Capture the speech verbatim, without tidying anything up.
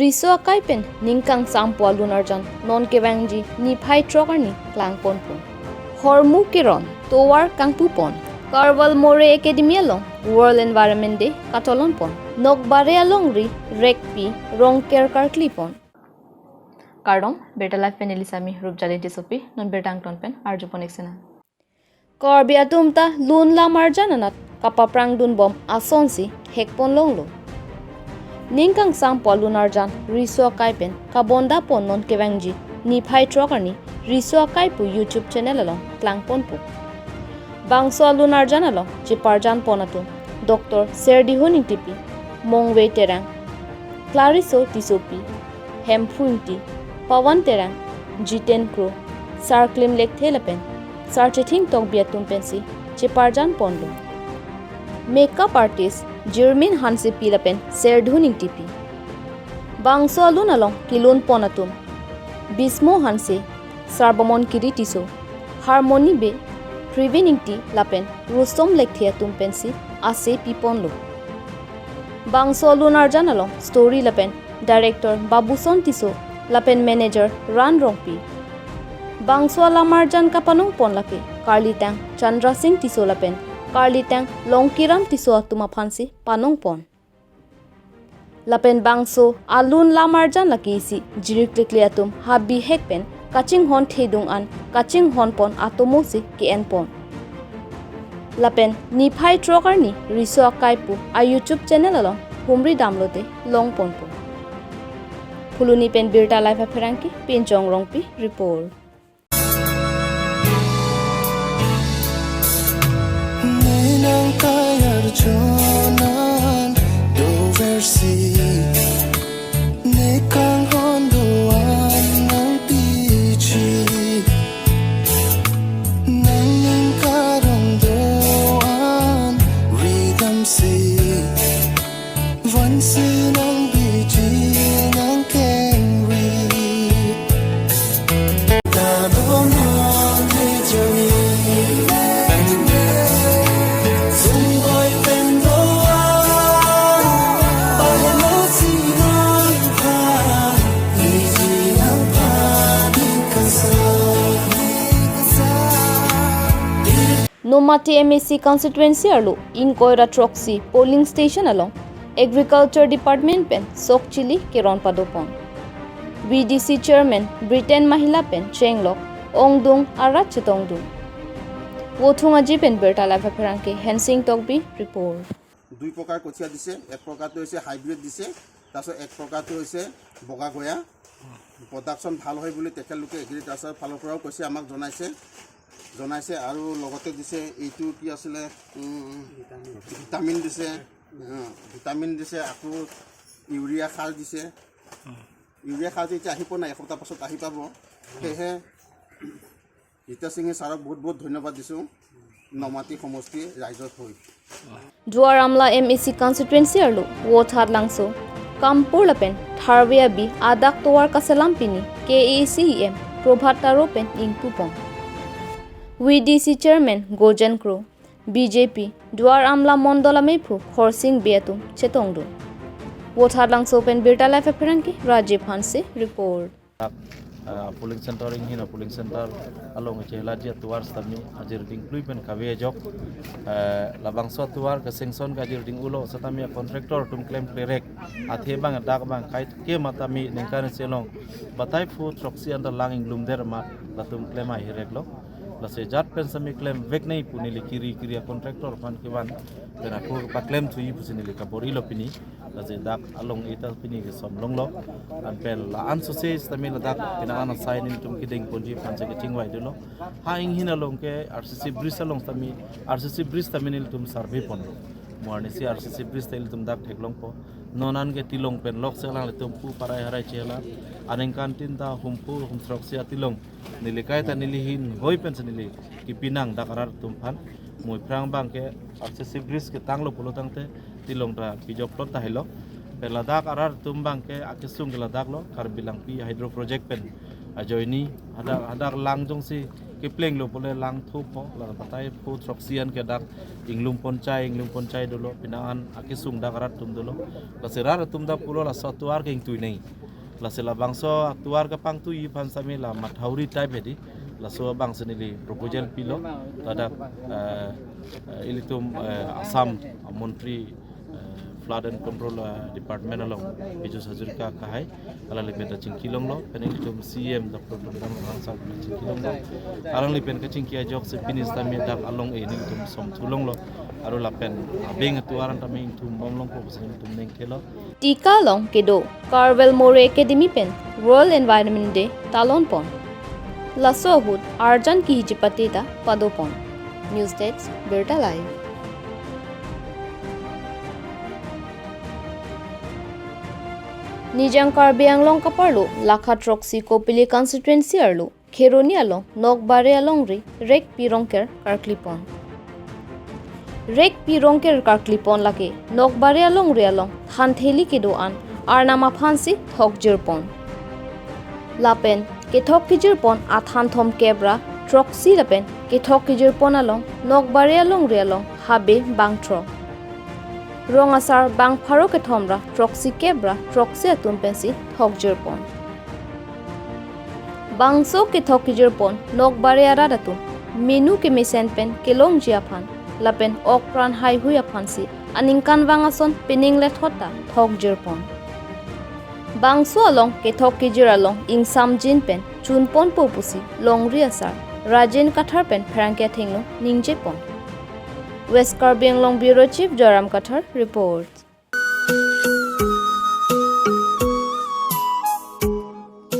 Riso akai pen ning kangsampo alun arjan non kevangji niphai throk arni klangponpo. Hormu keron tovar kangpupon. Karwal More Academy along World Environment Day katolonpon. Nokbare alongri rekpi rongker karklipon. Kardom, Birta Live pen neli Sami Rupjali Tissopi, non birta angton pen arjupon ik sena. Karbi atum ta lun lam arjan anat kapaprangdunbom asonsi hekponlonglo. Ning kangsampo alun arjan riso akai pen kabondapon non kevangji niphai throk arni riso akai pu YouTube channel along klangponpo. Bangso alun arjan along cheparjanpon atum Doctor Serdihun Ingtipi, Mongve Terang, Clariso Tissopi, Hemphu Ingti, Pawan Terang, Jiten Kro, Sarklim Lekthe lapen Sarchething Tokbi atum pensi cheparjanponlo. Makeup artist Jirmin Hansepi lapen Serdihun Ingtipi. Bangso alun along kelunpon atum Bismo Hanse, Sarbamon Kiri Tisso, Harmony Bey, Privin Ingti lapen Rustom Lekthe atum pensi ase piponlo. Bangso alun arjan along story lapen director Babuson Tisso lapen manager Ran Rongpi. Bangso alam arjan kapanongpon lake karlitang Chandra Singh Tisso lapen karlitang Longkiram Tisso atum aphansi panongpon. Lapen bangso alun lam arjan lake isi jiriklikli atum ha bihek pen kachinghon thedung an kachinghonpon atomosi ke-enpon. Lapen niphai throk arni riso akai pu a YouTube channel along humri damlote longponpo. Phuloni pen Birta Live apherangke Pinchong Rongpi report. Menang kayar jonan doversi nekang hondoan nang pichi nang ningkarong doan ridamsi. Vansi nang biji nang kengri. Tadomon ni jami. Sunggoi pendoa. Pahalo sinang pa. Biji nang pa di kasa. Nomati M A C constituency arlo ingkoi ra throksi polling station along Agriculture Department pen sok chili keron padopon. V D C Chairman Britain Mahila pen chenglok ongdung arat chetongdung. Vothung aji pen Birta Live apherangke Hensing Tokbi report. দুই প্ৰকাৰ কঠীয়া দিছে। এক প্ৰকাৰটো হৈছে হাইব্ৰিড দিছে, তাৰপিছত এক প্ৰকাৰটো হৈছে বগা গয়া। প্ৰডাকশ্যন ভাল হয় বুলি তেখেতলোকে এগ্ৰিকালচাৰ ফালৰ পৰাও কৈছে, আমাক জনাইছে, জনাইছে। আৰু লগতে দিছে এইটো কি আছিলে, উম, ভিটামিন দিছে, উম, ভিটামিন দিছে, আকৌ ইউৰিয়া সাৰ দিছে। ইউৰিয়া সাৰটো এতিয়া আহি পোৱা নাই, এসপ্তাহ পাছত আহি পাব। সেয়েহে জিতেশ সিংহে ছাৰক বহুত বহুত ধন্যবাদ দিছোঁ, নমাটি সমষ্টি ৰাইজৰ হৈ। Duar Amla M A C constituency arlo Vothatlangso, Kampur lapen Tharve abi adak tovar kaselam pini K A A C E M Prabhat Taro pen ingpupon. V D C Chairman Gojen Kro, B J P Duar Amla Mondol amephu Khorsing Bey atum chetongdun. Vothatlangso pen Birta Live apherangke Rajiv Hanse report. Ah, polling center inghin a polling center along chehelaji atovar setame ajir dingklui pen kave ajok. Eh, labangso atovar ke sanction ke ajir ding-ulo setame a contractor atum klemklerek. Athe bang dak bang kaike matame ningkan isi along batai phu throksi anta lang inglumder ma latum klem ahireklo. Lasi jat pen setame klemvek nangji pu neli kiri kiri a contractor aphan kevan pen ako paklemthuji pusi neli kabor-ilo pini. Lasi dak along ita pini kesom longlo. Anpen la-an sose setame ladak pini an asai nelitum kedengponji aphan si kachingvai dolo. Ha inghin along ke R C C bridge along setame, R C C bridge setame nelitum survey ponlo. Mo arnisi R C C bridge ta ilitum dak theklongpo. Non an ke Tilong pen lok si alanglitum pu parai harai chehela. Aningkantin ta humphu humthroksi a-Tilong neli kaita neli hinghoi pensi neli kipinang dak arat atum aphan. Mo aphrang bang ke R C C bridge ketanglo pulo tangte Tilong ta pijoklo tahelo. Pen ladak arat atum bang ke akesung ke ladak lo, Karbi Langpi hydro project pen ajoine hadak, hadak lang jongsi Kepleng lo pule lang thupo, la batai phu throksi an ke dak inglum ponchai, inglum ponchai dolo, pina an akesung dak rat atum dolo. Lasi rat atum dak pulo laso atovar ke ingtui nai. Lasi labangso atovar kepangtui aphan sami la mathauri type hedi. Laso abang si neli proposal pilo, ladak, eh, eh, ilitum, eh, Assam, eh, Montri, eh, Flood and Control, eh, Department along, Piyush Hazarika akehai, alangli pen ta chingkilonglo, pen ilitum C M Doctor Tuliram Ronghang sir pen chingkilonglo, alangli pen kachingki ajoksi pini sitame dak along-e nelitum somthulonglo, aru lapen abeng atovar an tame ingthumbomlongpo pusi nelitum ningkelo. Tika along kedo Karwel Mori Academy pen World Environment Day talon pon. Laso ahut arjan kehiji pate ta pado pon. News Desk, Birta Live. Nijang Karbi Anglong kaparlo lakha throksi Kopili constituency arlo Kheroni along Nokbare alongri Rekpi Rongker karkli pon. Rekpi Rongker karkli pon lake Nokbare alongri along thantheli kedo an arnam aphan si thokjir pon. Lapen kethok kejir pon athan thomkep ra throksi lapen kethok kejir pon along Nokbare alongri along habe bangthrok. Rong asar bang pharo kethom ra throksi kep ra throksi atum pensi thokjir pon. Bangso kethok kejir pon Nokbare arat atum menu kemesen pen kelongji aphan lapen okpran haihui aphan si aningkanvang ason pining lethot ta thokjir pon. Bangso along kethok kejir along ingsamjin pen chun ponpo pusi longri asar Rajen Kathar pen pherangke athengno ningje pon. West Karbi Anglong Bureau Chief Joram Kathar reports.